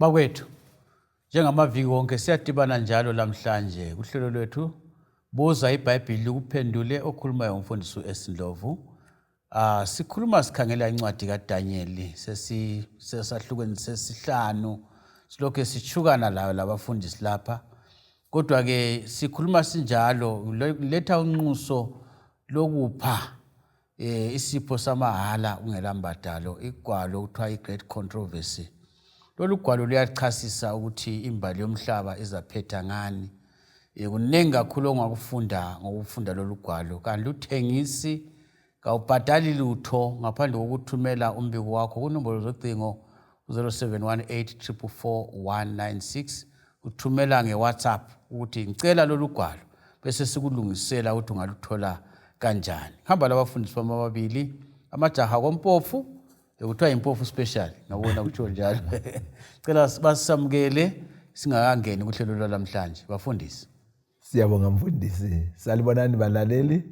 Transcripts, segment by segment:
Bakwethu, njengamaviki wonke siyadibana njalo lamhlanje kuhlelo lwethu Buza iBhayibhili likuphendule okhulumayo umfundisi u-S Ndlovu. Ah sikhuluma sikhangela incwadi kaDaniel sesi sesahlukweni sesihlanu silokhu sitshukana layo labafundisi lapha kodwa ke sikhuluma sinjalo letha unxuso lokupha eh isipho samahala ungelambadalo igwalo kuthiwa i-Great Controversy lolu gwalo luyachasisa ukuthi imbali yomhlaba izaphetha ngani eh, kuningi kakhulu ongakufunda ngokufunda lolu gwalo kanti luthengisi kawubhadali lutho ngaphandle kokuthumela umbiko wakho kunombolo zocingo u-0718 444 uthumela nge-WhatsApp ukuthi ngicela lolu gwalo bese sikulungisela ukuthi ungaluthola kanjani hamba labafundisi bami ababili amajaha kompofu bekuthiwa yimpofu special ngabona kuthiwa njalo cela basisamukele singakangeni kuhlelo lwalamhlanje bafundisi Siyabonga mfundisi. Salibonani balaleli.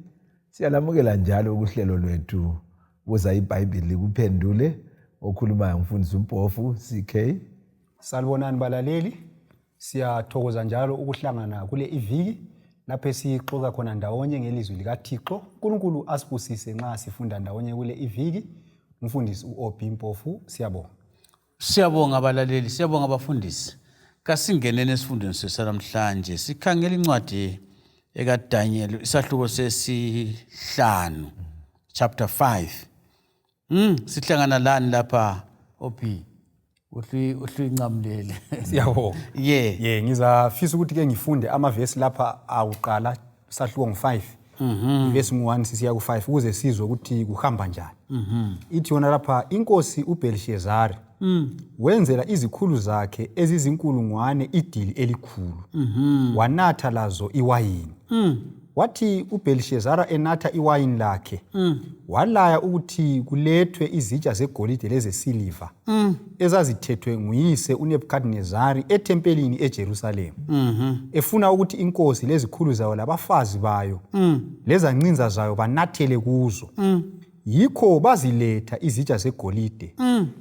Siyalamukela njalo ukuhlelo lwethu buza iBhayibhili likuphendule. Okhulumayo umfundisi uMpofu CK. Salibonani balaleli. Siyathokoza njalo ukuhlangana kule iviki lapho esixoxa khona ndawonye ngelizwi likaThixo. uNkulunkulu asibusise nxa sifunda ndawonye kule iviki. Umfundisi uOB Mpofu, siyabonga. Siyabonga abalaleli, siyabonga abafundisi. Kasingeneni esifundweni sesalamhlanje sikhangela incwadi ekaDaniel isahluko sesihlanu chapter 5. Sihlangana lani lapha OP? Uhlu uhluyincamulele. Siyabonga. Yeah. Ye, ngizafisa ukuthi ke ngifunde amavesi lapha akuqala sahluko ngu-5 ivesi ngu-1 sisiya ku-5 ukuze sizwe ukuthi kuhamba njani. Ithi yona lapha inkosi uBelshezari wenzela izikhulu zakhe ezizinkulungwane idili elikhulu wanatha lazo iwayini. Wathi uBhelishezara enatha iwayini lakhe walaya ukuthi kulethwe izitsha zegolide lezesiliva ezazithethwe nguyise uNebhukhadinezari ethempelini eJerusalema efuna ukuthi inkosi lezikhulu zayo labafazi bayo lezancinza zayo banathele kuzo. Yikho baziletha izitsha zegolide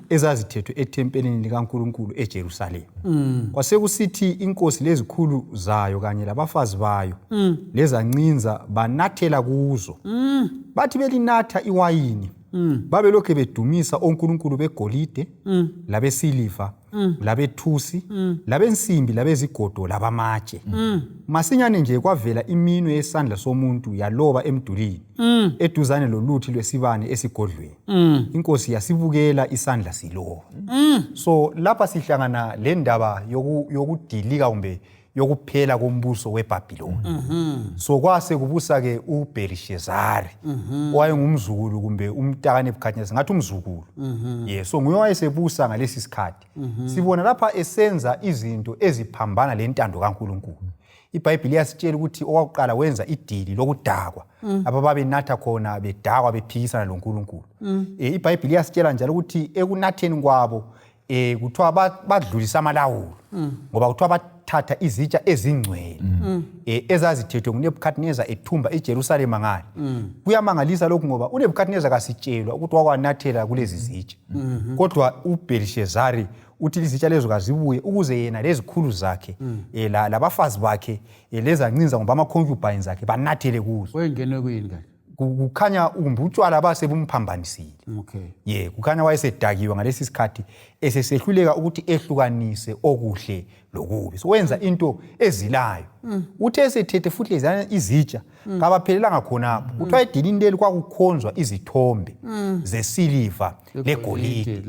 ezazithethwe ethempelini likaNkulunkulu eJerusalema. Kwasekusithi inkosi lezikhulu zayo kanye labafazi bayo lezancinza banathela kuzo. Bathi belinatha iwayini babelokhe bedumisa onkulunkulu begolide labesiliva labethusi labensimbi labezigodo labamatshe. Masinyane nje kwavela iminwe yesandla somuntu yaloba emdulini eduzane loluthi lwesibane esigodlweni. Inkosi yasibukela isandla siloba. So lapha sihlangana le ndaba yokudilika kumbe yokuphela kombuso weBhabhiloni. So kwase kubusa ke uBelishezari owayengumzukulu kumbe umntaka Nebukadnezar, ngathi umzukulu. Yeah, so nguye owayesebusa ngalesi sikhathi. Sibona lapha esenza izinto eziphambana lentando kaNkulunkulu. IBhayibhili iyasitshela ukuthi okwakuqala wenza idili lokudakwa lapho babenatha khona bedakwa bephikisana loNkulunkulu. IBhayibhili iyasitshela njalo ukuthi ekunatheni kwabo kuthiwa badlulisa amalawulo ngoba kuthiwa bathatha izitsha ezingcwele ezazithethwe nguNebukadnezar ethumba iJerusalema ngale. Kuyamangalisa lokhu ngoba uNebukadnezar kasitshelwa ukuthi wakwanathela kulezi zitsha, kodwa uBelishezari uthi izitsha lezo kazibuye ukuze yena lezikhulu zakhe labafazi bakhe lezancinza ngoba ama-concubines akhe banathele kuzo. Wayengenwe kuyini kanti? Kukhanya kumbe utshwala basebumphambanisile. Ye, kukhanya wayesedakiwe ngalesi sikhathi esesehluleka ukuthi ehlukanise okuhle lokubi. So wenza into ezilayo. Uthe esethethe futhi lezana izitsha kabaphelelanga khonapho. Kuthiwa edilini leli kwakukhonzwa izithombe zesiliva legolide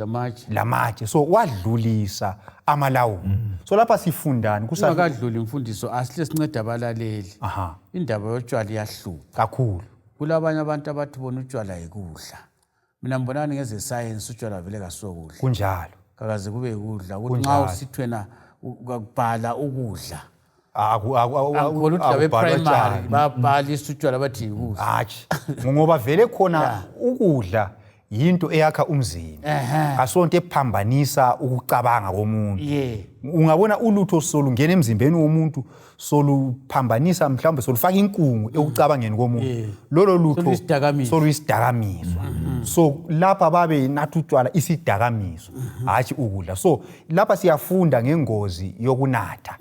lamatshe. So wadlulisa amalawulo. So lapha sifundani? Kungakadluli imfundiso asihle sincede abalaleli. Indaba yotshwala iyahlupha kakhulu. Kulabanye abantu abathi bona utshwala yikudla. Mina ngibonani ngezesayensi utshwala vele kasokudla. Kunjalo. Kakaze kube yikudla. Ukuthi nxa usithi wena ukubhala ukudla. Angikholwa ukuthi labe primary babhalisa utshwala bathi yikudla. Hatshi. Ngoba vele khona ukudla yinto eyakha umzimba. Asonto ephambanisa ukucabanga komuntu. Ungabona ulutho solungena emzimbeni womuntu, soluphambanisa, mhlawumbe solufaka inkungu ekucabangeni komuntu, lolo lutho Soluyisidakamizwa. Soluyisidakamizwa. So lapha babe natha utshwala, isidakamizwa, hatshi ukudla. So lapha siyafunda ngengozi yokunatha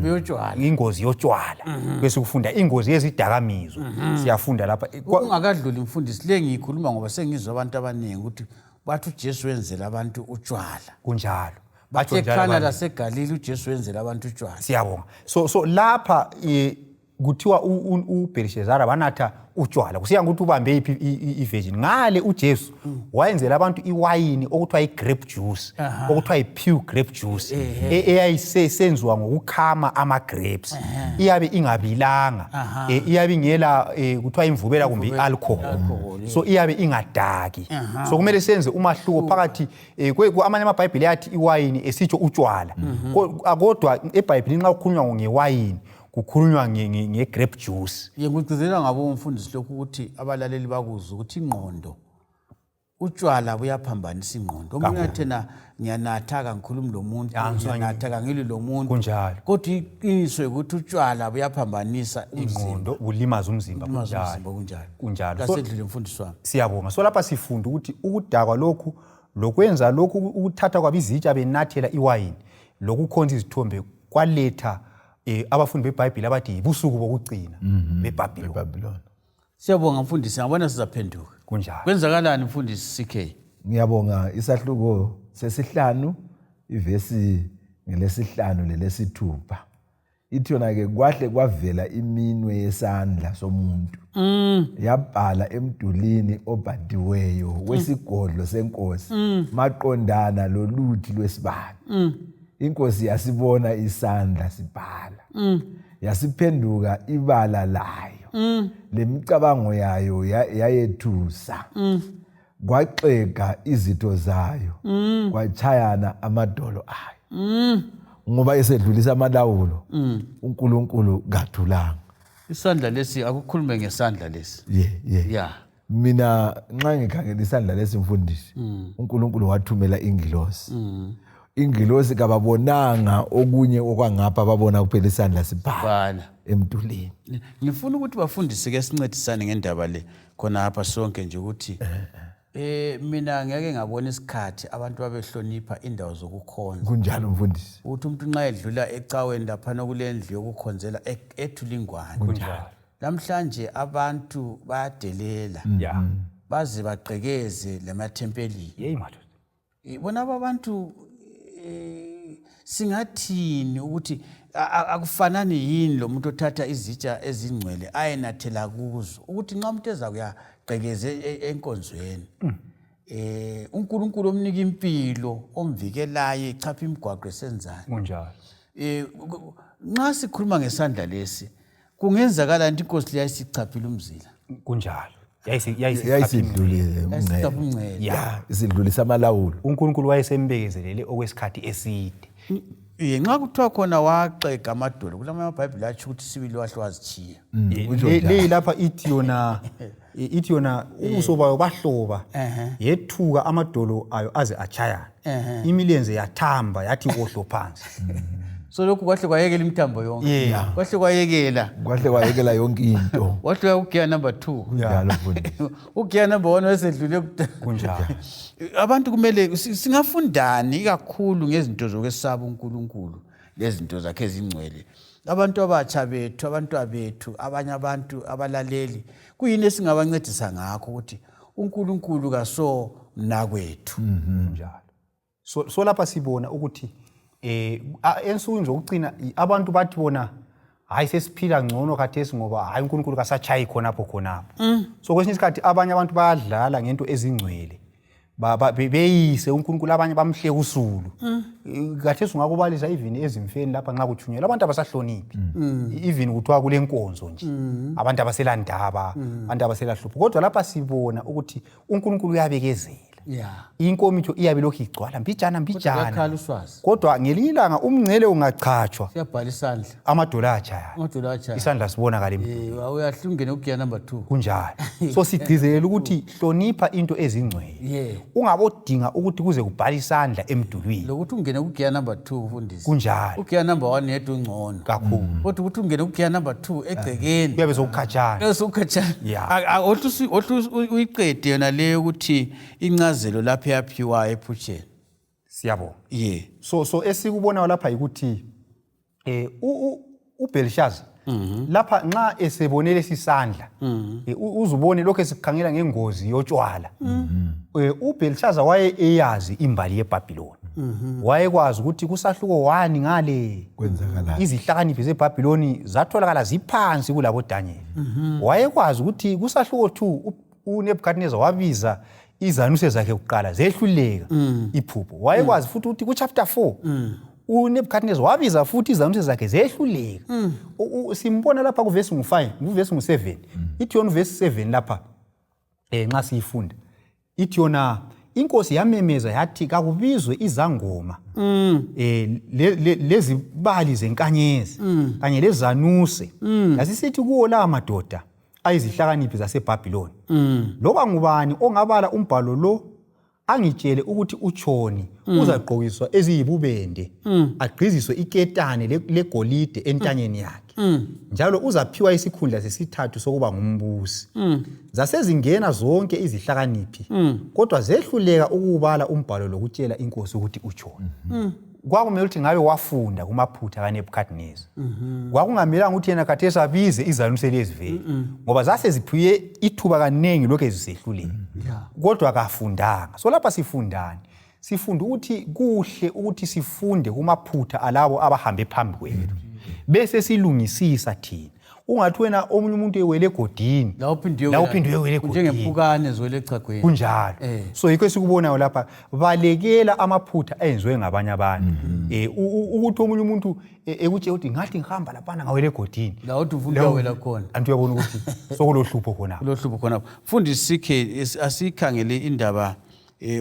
Buyotshwala. Ingozi yotshwala, bese kufunda ingozi yezidakamizwa. Siyafunda lapha. Ungakadluli, mfundisi, le ngiyikhuluma ngoba sengizwa abantu abaningi ukuthi bathi uJesu wenzela abantu utshwala. Kunjalo, batsho njalo eKhana abantu. laseGalili uJesu wenzela abantu utshwala. Siyabonga. So lapha kuthiwa uBhelishezara banatha utshwala, kusiya ngokuthi ubambe iphi i-version. Ngale uJesu wayenzela abantu iwayini okuthiwa i-grape juice, okuthiwa i-pure grape juice, eyayisenziwa ngokukhama ama-grapes, iyabe ingabilanga, iyabe ingela kuthiwa imvubela kumbe i-alcohol. Alcohol. So iyabe ingadaki. So kumele senze umahluko phakathi amanye amabhayibheli ayathi iwayini esitsho utshwala. Kodwa ebhayibhelini nxa kukhulunywa ngewayini kukhulunywa nge-grape juice. Ye, ngikugcizelela ngabo, umfundisi, lokhu ukuthi abalaleli bakuzwe ukuthi ingqondo, utshwala buyaphambanisa ingqondo. Omunye athi na ngiyanatha, kangikhulumi lo muntu, ngiyanatha, kangilwi lo muntu. Kodwa iqiniso ukuthi utshwala buyaphambanisa umzimba. Ingqondo, bulimaza umzimba. Bulimaza Kunjalo. umzimba, kunjalo. Kunjalo. So Kasedlule, mfundisi wami. Siyabonga. So lapha sifunda ukuthi ukudakwa lokhu, lokwenza lokhu, ukuthatha kwabo izitsha benathela iwayini, lokukhonza izithombe, kwaletha abafundi beBhayibhili abathi yibusuku bokugcina beBhabhiloni. Babylon. Siyabonga, mfundisi, ngabona sizaphenduka. Kunjalo. Kwenzakalani, mfundisi CK? Ngiyabonga. Isahluko sesihlanu, ivesi ngelesihlanu lelesithupha, ithi yona-ke, kwahle kwavela iminwe yesandla somuntu, yabhala emdulini obhadiweyo wesigodlo senkosi maqondana loluthi lwesibane. Inkosi yasibona isandla sibhala, yasiphenduka ibala layo, lemicabango yayo yayethusa, kwaxega izitho zayo, kwachayana amadolo ayo, ngoba esedlulisa amalawulo uNkulunkulu kathulanga. Isandla lesi, akukhulume ngesandla lesi. Ye. Mina nxa ngikhangela isandla lesi, mfundisi, uNkulunkulu wathumela ingilosi. Ingilosi kababonanga okunye okwangapha, babona kuphela isandla sibhala Bhala emdulini. Ngifuna ukuthi bafundise ke, sincedisane ngendaba le khona apha sonke nje, ukuthi mina ngeke ngabona isikhathi abantu babehlonipha indawo zokukhonza. Kunjalo, mfundisi. Ukuthi umuntu nxa edlula ecaweni laphana kule ndlu yokukhonzela, ethula ingwane. Namhlanje abantu bayadelela, baze bagqekeze lemathempelini. Yeyi madoda. Bona aba bantu, singathini ukuthi akufanani yini lo muntu othatha izitsha ezingcwele ayenathela kuzo, ukuthi nxa umuntu eza kuyagqekeze enkonzweni, uNkulunkulu omnika impilo, omvikelayo, echapha imigwaqo, esenzani? Nxa sikhuluma ngesandla lesi, kungenzakala nto inkosi leya isichaphile umzila. Kunjalo. Yayisidlulile. Yayisichapha umngcele. Ya, isidlulisa amalawulo. UNkulunkulu wayesembekezelele okwesikhathi eside. Ye, nxa kuthiwa khona waxega amadolo, kulamanye amabhayibhili atsho ukuthi sibili wahle wazitshiya. Kutsho njalo. Leyi lapha ithi yona ubuso bayo bahloba, yethuka, amadolo ayo aze achayana, imilenze yathamba yathi kohlo phansi. So lokhu kwahle kwayekela imithambo yonke. Kwahle kwayekela. Kwahle kwayekela yonke into. Wahle ugear number 2. Kunjalo, mfundisi. Ugear number 1 wasedlule kudala. Abantu kumele singafundani ikakhulu ngezinto zokwesaba uNkulunkulu lezinto zakhe ezingcwele? Abantu abatsha bethu, abantu bethu, abanye abantu, abalaleli, kuyini esingabancedisa ngakho ukuthi uNkulunkulu kaso mnakwethu? Kunjalo. So lapha sibona ukuthi ensukwini zokugcina abantu bathi bona, hayi, sesiphila ngcono khathesi ngoba hayi, uNkulunkulu kasachayi khonapho khonapho. So kwesinye isikhathi abanye abantu bayadlala ngento ezingcwele, beyise uNkulunkulu, abanye bamhleka usulu. Khathesi ungakubalisa even ezimfeni lapha nxa kuthunyelwa, abantu abasahloniphi. Even kuthiwa kule nkonzo nje, abantu abaselandaba, abantu abaselahlupho. Kodwa lapha sibona ukuthi uNkulunkulu uyabekezela. Yeah. Inkomitsho iyabe lokhu igcwala mbijana mbijana. Kuyakhala uswazi. Kodwa ngelinye ilanga umngcele ungachatshwa, Siyabhala isandla. Amadolo atshaya. Amadolo atshaya. Isandla sibonakala emdulini. Uyahle ungene kugiya number 2. Kunjalo. So sigcizelela ukuthi hlonipha into ezingcwele. Ungabodinga ukuthi kuze kubhale isandla emdulwini. Lokuthi ungene kugiya number 2 mfundisi. Kunjalo. Ugiya number 1 yedwa ungcono. Kakhulu. Kodwa ukuthi ungene kugiya number 2 egcekeni. Kuyabe sokukhatshana. Kuyabe sokukhatshana. Othi uyiqede yona leyo ukuthi incazelo lapho eyaphiwayo ephutsheni. Siyabonga. So esikubonayo lapha ukuthi uBelshazzar lapha nxa esebone lesi sandla, uzubone lokho esikhangela ngengozi yotshwala. UBelshazzar waye eyazi imbali yeBhabhiloni. Wayekwazi ukuthi kusahluko 1 ngale kwenzakalani. Izihlakaniphi zeBhabhiloni zatholakala ziphansi kulabo Daniel. Wayekwazi ukuthi kusahluko 2 uNebukadnezar wabiza izanuse zakhe kuqala zehluleka iphupho. Wayekwazi futhi ukuthi ku chapter 4 uNebukadnezar wabiza futhi izanuse zakhe zehluleka. Simbona lapha kuvesi ngu5, kuvesi ngu7. Ithi yona verse 7 lapha nxa siyifunda ithi yona inkosi yamemeza yathi kakubizwe izangoma lezibali zenkanyezi kanye lezanuse. Yasisithi kuwo la madoda ayizihlakaniphi zaseBhabhiloni, loba ngubani ongabala umbhalo lo angitshele ukuthi utshoni, uzagqokiswa eziyibubende, agqiziswe iketane legolide entanyeni yakhe, njalo uzaphiwa isikhundla sesithathu sokuba ngumbusi. Zasezingena zonke izihlakaniphi, kodwa zehluleka ukubala umbhalo lokutshela inkosi ukuthi utshoni. Kwakumele ukuthi ngabe wafunda kumaphutha kaNebukadnezar. Kwakungamelanga ukuthi yena khathesi abize izanuse lezi vele, ngoba zase ziphiwe ithuba kaningi lokho ezisehluleka. Kodwa kafundanga. So lapha sifundani? Sifunda ukuthi kuhle ukuthi sifunde kumaphutha alabo abahambe phambi kwethu, bese silungisisa thina. Ungathi wena omunye umuntu ewele egodini, la uphinde la uphinde uyewele egodini. Njengempukane ziwele echagweni. Kunjalo. So yikho esikubonayo lapha, balekela amaphutha enziwe ngabanye abantu. Ukuthi omunye umuntu ekutshela ukuthi ngathi ngihamba laphana ngawele egodini, la uthi ufuna uyawela khona, anti uyabona ukuthi sokulohlupho khonapho. Kulohlupho khonapho. Mfundisi sikhe asikhangele indaba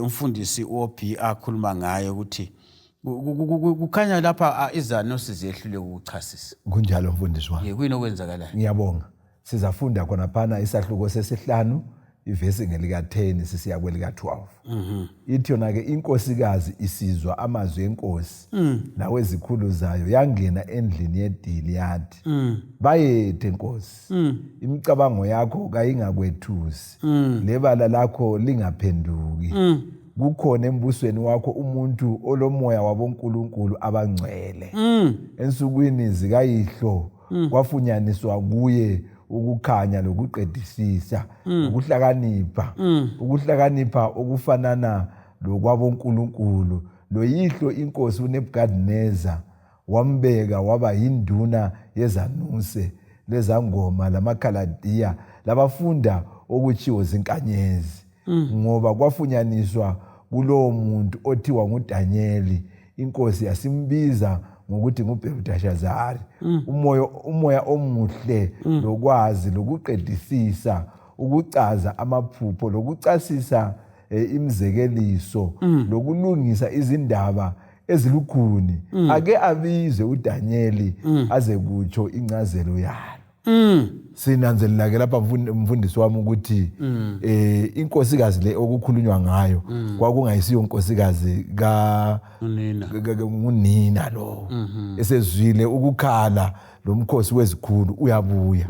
umfundisi uOB akhuluma ngayo ukuthi kukhanya lapha izanosi ziyehlule ukuchasisa. Kunjalo mfundisi wami. Yekuyini okwenzakalayo? Ngiyabonga. Sizafunda khona phana isahluko sesihlanu ivesi ngelika 10 sisiya kwelika 12. Ithi yona ke inkosikazi isizwa amazwi enkosi nawezikhulu zayo yangena endlini yedili yathi, bayethe nkosi, imicabango yakho kayingakwethusi, lebala lakho lingaphenduki. Kukhona embusweni wakho umuntu olomoya wabonkulunkulu abangcwele. Ensukwini zikayihlo kwafunyaniswa kuye ukukhanya lokuqedisisa, ukuhlakanipha, ukuhlakanipha okufanana lokwabonkulunkulu. Loyihlo inkosi uNebukadnezar wambeka waba yinduna yezanuse lezangoma lamaKhaladiya labafunda okutshiwo zinkanyezi, ngoba kwafunyaniswa kulowo muntu othiwa nguDanyeli. Inkosi yasimbiza ngokuthi nguBelteshazari. Umoya omuhle lokwazi lokuqedisisa, ukucaza amaphupho lokucasisa imizekeliso lokulungisa izindaba ezilukhuni. Ake abizwe uDanyeli aze kutsho incazelo yalo. Sinanzelela ke lapha mfundisi wami ukuthi inkosikazi le okukhulunywa ngayo kwakungayisiyo inkosikazi ka ngunina lo. Esezwile ukukhala lomkhosi wezikhulu uyabuya,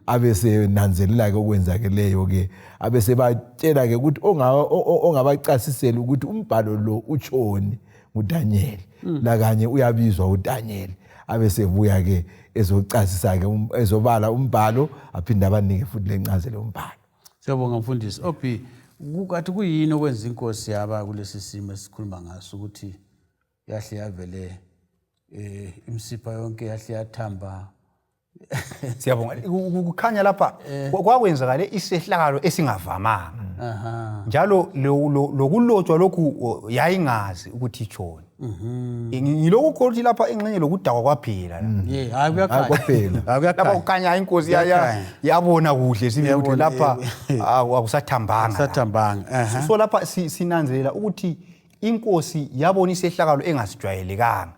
abesenanzelela ke okwenzakeleyo ke, abesebatshela ke ukuthi ongabacasisela ukuthi umbhalo lo utshoni nguDaniel. Lakanye uyabizwa uDaniel, abesebuya ke ezocasisa ke ezobala umbhalo, aphinde abanike futhi lencazelo yombhalo. Siyabonga mfundisi. Obi, kukathi kuyini okwenza inkosi yaba kulesi simo esikhuluma ngaso ukuthi yahle yavele imsipha yonke yahle yathamba, Siyabonga. Kukhanya lapha kwakwenzakale isehlakalo esingavamanga. Njalo lokulotshwa lokhu yayingazi ukuthi itshoni. Ngilokhu khona ukuthi lapha ingxenye lokudakwa kwaphela la. Ye, hayi kuyakhanya. Kwaphela. Hayi Lapha kuyakhanya. kukhanya inkosi Kuyakhanya. yabona kuhle sibili ukuthi Yabona, lapha akusathambanga. la. Sathambanga. Aha. So lapha sinanzelela ukuthi inkosi yabona isehlakalo engasijwayelekanga,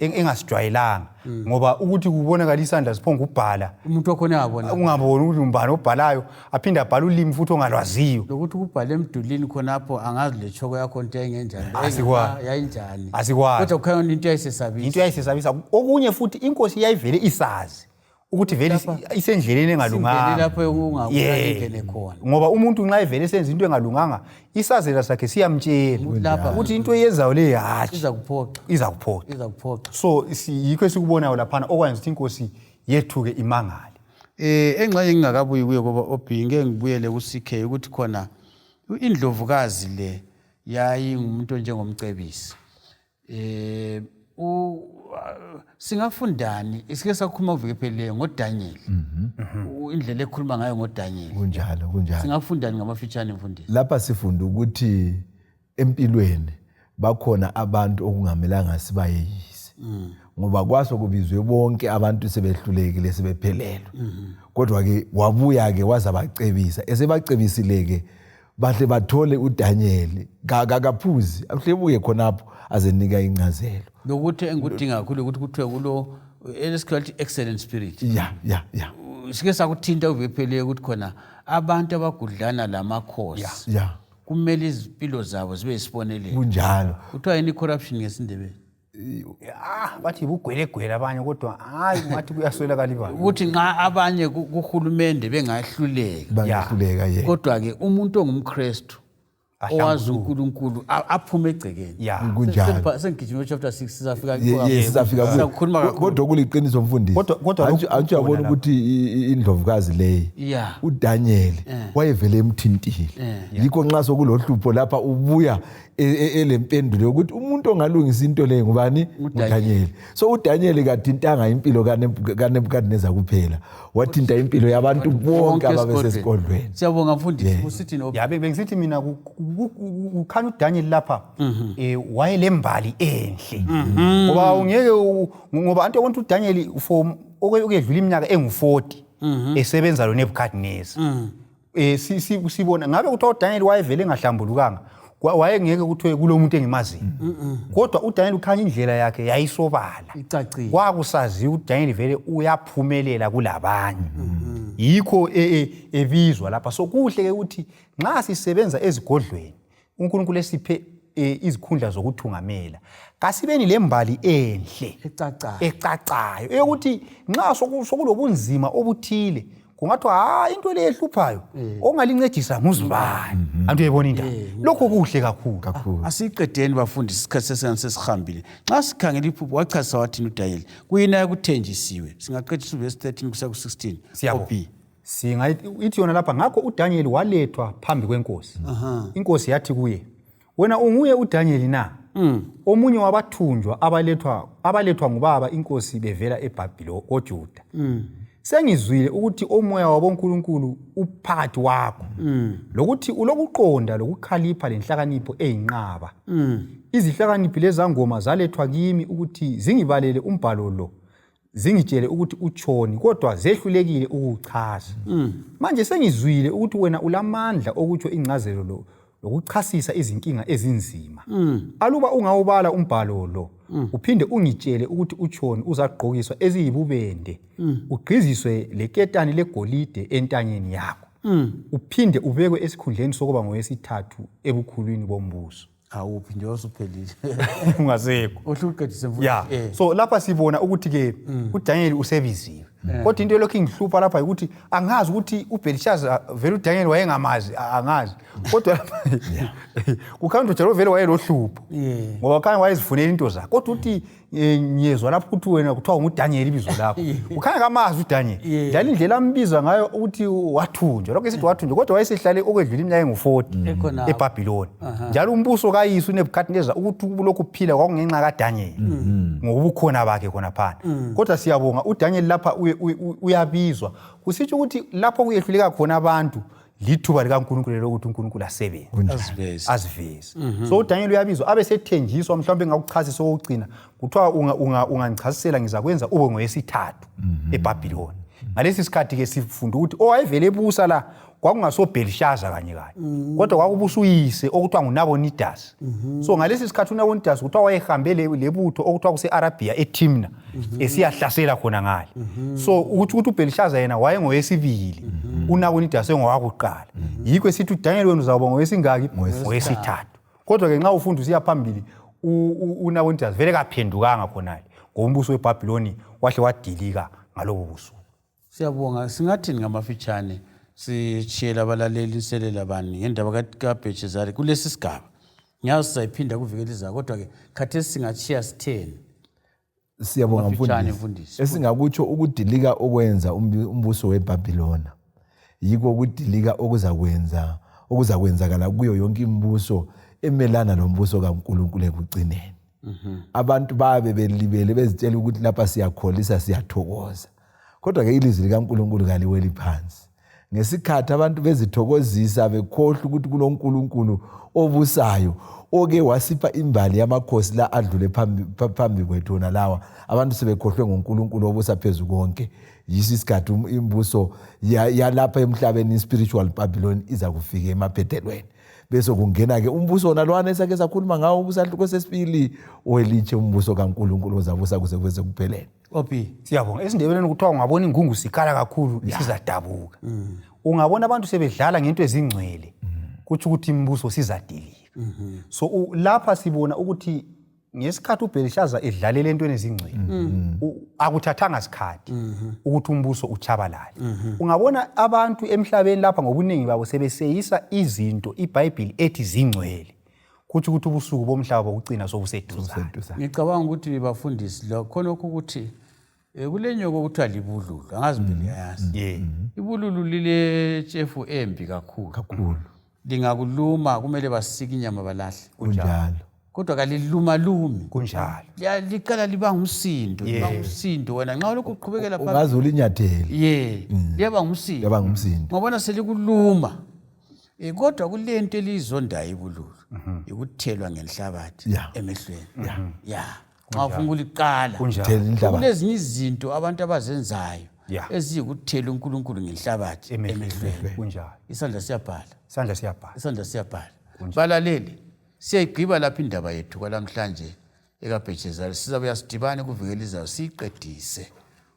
engasijwayelanga, ngoba ukuthi kubonakala isandla siphonga ubhala, Umuntu wakhona uyabona. ungaboni ukuthi umbani obhalayo, aphinde abhale ulimi futhi ongalwaziyo. Lokuthi kubhale emdulini khonapho, angazi le tshoko yakho into yayingenjani. Asikwazi. Yayinjani. Asikwazi. Kodwa kukhanya into yayisesabisa. Into yayisesabisa. Okunye futhi inkosi yayivele isazi ukuthi vele isendleleni engalunganga. Singene lapho ungakubona Yeah. ingene khona. Ngoba umuntu nxa evele esenza into engalunganga, isazela sakhe siyamtshela Ukuthi lapha ukuthi into eyenzayo le hatshi, iza kuphoxa. Iza kuphoxa. Iza kuphoxa. So yikho esikubonayo laphana okwenza ukuthi inkosi yethuke imangale. Engxenye ngingakabuyi kuyo ngoba OB, ngeke ngibuyele ku CK ukuthi khona indlovukazi le yayingumuntu onjengomcebisi. Singafundani? Sike sakhuluma uviki ephelileyo ngoDaniel. Indlela ekhuluma ngayo ngoDaniel. Kunjalo, kunjalo. Singafundani ngamafitshane, mfundisi? Lapha sifunda ukuthi empilweni bakhona abantu okungamelanga sibayeyise. Ngoba kwaso kubizwe bonke abantu sebehlulekile, sebephelelwe. Kodwa ke wabuya ke wazabacebisa. Esebacebisile ke bahle bathole uDaniel kakaphuzi, ahlebuye khonapho azenika incazelo. Lokuthi engikudinga kakhulu ukuthi kuthiwe kulo elesikhathi excellent spirit. Ya, ya, ya. Sike sakuthinta uviki ukuthi khona abantu abagudlana lamakhosi kumele izimpilo zabo zibe yisibonelelo. Kunjalo. Kuthiwa yini corruption ngesiNdebele? Bathi bugwelegwele abanye, kodwa hayi ngathi kuyaswelakala ibala. Ukuthi nxa abanye kuhulumende bengahluleka. Bangahluleka, yebo. Kodwa ke umuntu ongumKristu owazi uNkulunkulu aphume egcekeni. Kunjalo. Sengigijima chapter 6 sizafika Ye, sizafika kuyo. Sizakhuluma kakhulu. Kodwa kuliqiniso mfundisi. Kodwa lokhu Antshi uyabona kukhona ukuthi indlovukazi leyi, uDaniel wayevele emthintile. Yikho nxa sokulohlupho lapha ubuya elempendulo yokuthi umuntu ongalungisa into leyi ngubani? UDaniel. uDaniel. So uDaniel kathintanga impilo kaNebukadnezar kuphela, wathinta impilo yabantu bonke ababesesigodlweni. Siyabonga mfundisi. Usithini Ya, bengisithi mina kukhanya uDaniel lapha wayelembali enhle. Ngoba ungeke ngoba antu abantu uDaniel for okwedlula iminyaka engu-40 esebenza lo Nebuchadnezzar. Sibona ngabe kuthiwa uDaniel wayevele engahlambulukanga, wayengeke kuthiwe kulomuntu engimaziyo. Kodwa uDaniel ukhanya indlela yakhe yayisobala. Icacile. Kwakusaziwa uDaniel vele uyaphumelela kulabanye. Yikho ebizwa lapha. So kuhle ke ukuthi nxa sisebenza ezigodlweni, uNkulunkulu esiphe izikhundla zokuthungamela, kasibeni lembali enhle ecacayo, ecacayo eyokuthi nxa sokulobunzima obuthile kungathiwa hayi into le ehluphayo ongalincedisa nguzibani. Antu uyayibona indaba. Lokho kuhle kakhulu. Kakhulu. Asiqedeni bafundisi, isikhathi sesihambile. Nxa sikhangela iphupho wachasisa wathini uDaniel, kuyina ekuthenjisiwe. Singaqedisa uverse 13 kusa ku-16. Siyabonga. OB. Ithi yona lapha, ngakho uDaniel walethwa phambi kwenkosi. Inkosi yathi kuye, wena unguye uDaniel na? Omunye wabathunjwa abalethwa ngubaba inkosi bevela eBhabhiloni koJuda. Sengizwile ukuthi umoya wabonkulunkulu uphakathi wakho, lokuthi ulokuqonda lokukhalipha lenhlakanipho eyinqaba. Izihlakaniphi lezangoma zalethwa kimi ukuthi zingibalele umbhalo lo, zingitshele ukuthi utshoni, kodwa zehlulekile ukuwuchaza. Manje sengizwile ukuthi wena ulamandla okutsho ingcazelo lo lokuchasisa izinkinga ezinzima. Aluba ungawubala umbhalo lo, uphinde ungitshele ukuthi utshoni, uzagqokiswa eziyibubende, ugqiziswe leketani legolide entanyeni yakho, uphinde ubekwe esikhundleni sokuba ngowesithathu ebukhulwini bombuso. Awuphi nje osuphelile. Ungasekho. Uhle uqedise mfundisi. So lapha sibona ukuthi ke uDaniel usebiziwe. Kodwa into elokhu ingihlupha lapha ukuthi angazi ukuthi uBelshazzar vele uDaniel wayengamazi, angazi. Kodwa lapha kukhanya ukuthi njalo vele wayelohlupho. Ngoba khanya wayezifunela into zakhe. Kodwa uthi Ngiyezwa lapho ukuthi wena kuthiwa nguDaniel ibizo lakho. Ukhanya kamazi uDaniel. Njalo indlela ambiza ngayo ukuthi wathunjwa, lokho esithi wathunjwa, kodwa wayesehlale okwedlula iminyaka engu-40 Ekhonapho. eBhabhiloni. Njalo umbuso kayise uNebukadnezar ukuthi lokhu kuphila kwakungenxa kaDaniel ngokubukhona bakhe khonaphana. Kodwa siyabonga uDaniel lapha uyabizwa, kusitsho ukuthi lapho kuyehluleka khona abantu lithuba likaNkulunkulu lokuthi uNkulunkulu asebenze, Aziveze. Aziveze. So uDaniel uyabizwa, abe sethenjiswa, mhlawumbe engakuchasisa okugcina, kuthiwa ungangichasisela ngizakwenza ube ngowesithathu eBhabhiloni. Ngalesi sikhathi-ke sifunda ukuthi owayevele ebusa la kwakungaso Belshaza kanye kanye, kodwa kwakubusa uyise okuthiwa nguNabonidus. So ngalesi sikhathi uNabonidus kuthiwa wayehambe lebutho okuthiwa kuse-Arabia eTimna, esiyahlasela khona ngale. So ukuthi uBelshaza yena wayengowesibili, uNabonidus engowakuqala. Yikho esithi uDaniel wena uzawuba ngowesingaki? Ngowesithathu. Kodwa-ke nxa ufunda usiya phambili, uNabonidus vele kaphendukanga khonale, ngoba umbuso weBhabhiloni wahle wadilika ngalobo busuku. Siyabonga. Singathini ngamafitshane sitshiyela abalaleli inselela bani ngendaba kaBhelshazari kulesi sigaba? Ngiyazi sizayiphinda kuviki elizayo, kodwa-ke khathesi singatshiya sitheni? Siyabonga. Mafitshane, mfundisi. Mfundisi. Esingakutsho, ukudilika okwenza umbuso weBhabhilona yiko ukudilika okuzakwenzakala kuyo yonke imibuso emelana lombuso kaNkulunkulu ekucineni. Abantu babe belibele bezitshela ukuthi lapha siyakholisa, siyathokoza, kodwa-ke ilizwi likaNkulunkulu kaliweli phansi. Ngesikhathi abantu bezithokozisa bekhohlwa ukuthi kuloNkulunkulu obusayo oke wasipha imbali yamakhosi la adlule phambi kwethu wona lawa, abantu sebekhohlwe ngoNkulunkulu obusa phezu konke. Yiso isikhathi imbuso yalapha emhlabeni, i-spiritual Babylon, iza kufika emaphethelweni, bese kungena-ke umbuso wona lwana esake sakhuluma ngawo kusahluko sesibili, owelitshe, umbuso kaNkulunkulu ozabusa kuze kube sekupheleni. Opi. Siyabonga. EsiNdebeleni kuthiwa ungabona ingungu sikhala kakhulu, sizadabuka. Ungabona abantu sebedlala ngento ezingcwele, kutsho ukuthi imibuso sizadilika. So lapha sibona ukuthi ngesikhathi uBhelishaza edlalela entweni ezingcwele, akuthathanga sikhathi ukuthi umbuso utshabalale. Ungabona abantu emhlabeni lapha ngobuningi babo sebeseyisa izinto iBhayibhili ethi zingcwele, kutsho ukuthi ubusuku bomhlaba bokucina sobuseduzane. Ngicabanga ukuthi bafundisi lo khonokho ukuthi kule nyoko okuthiwa libululu, angazi mbe liyayazi. Ibululu liletshefu embi kakhulu. Kakhulu. Lingakuluma kumele basike inyama balahle. Kunjalo. Kodwa kalilumalumi. Kunjalo. Liqala liba ngumsindo, liba ngumsindo wena nxa ulokhu uqhubekela phambili. Ungaze ulinyathele. Ye, liyaba ngumsindo. Yaba ngumsindo. Ngabona selikuluma. Kodwa kulento eliyizondayo ibululu, ikuthelwa ngenhlabathi emehlweni. Ya, nxa ufuna ukuliqala. Kunjalo. Thela inhlabathi. Kulezinye izinto abantu abazenzayo eziyikuthela uNkulunkulu ngenhlabathi emehlweni. Emehlweni. Kunjalo. Isandla siyabhala. Isandla siyabhala. Isandla siyabhala. Balaleli, siyayigqiba lapha indaba yethu kwalamhlanje ekaBhelshazari. Sizabuya sidibane kuviki elizayo siyiqedise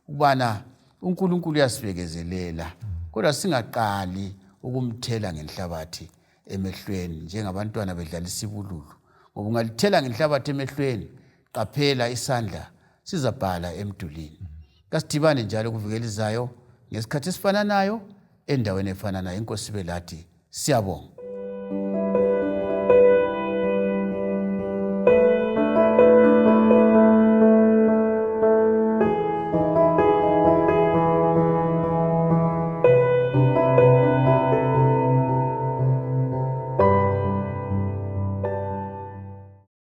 ukubana uNkulunkulu uyasibekezelela, kodwa singaqali ukumthela ngenhlabathi emehlweni njengabantwana bedlalisa ibululu, ngoba ungalithela ngenhlabathi emehlweni, qaphela, isandla sizabhala emdulini. Kasidibane njalo kuviki elizayo ngesikhathi esifananayo, endaweni efananayo. Inkosi belathi. Siyabonga.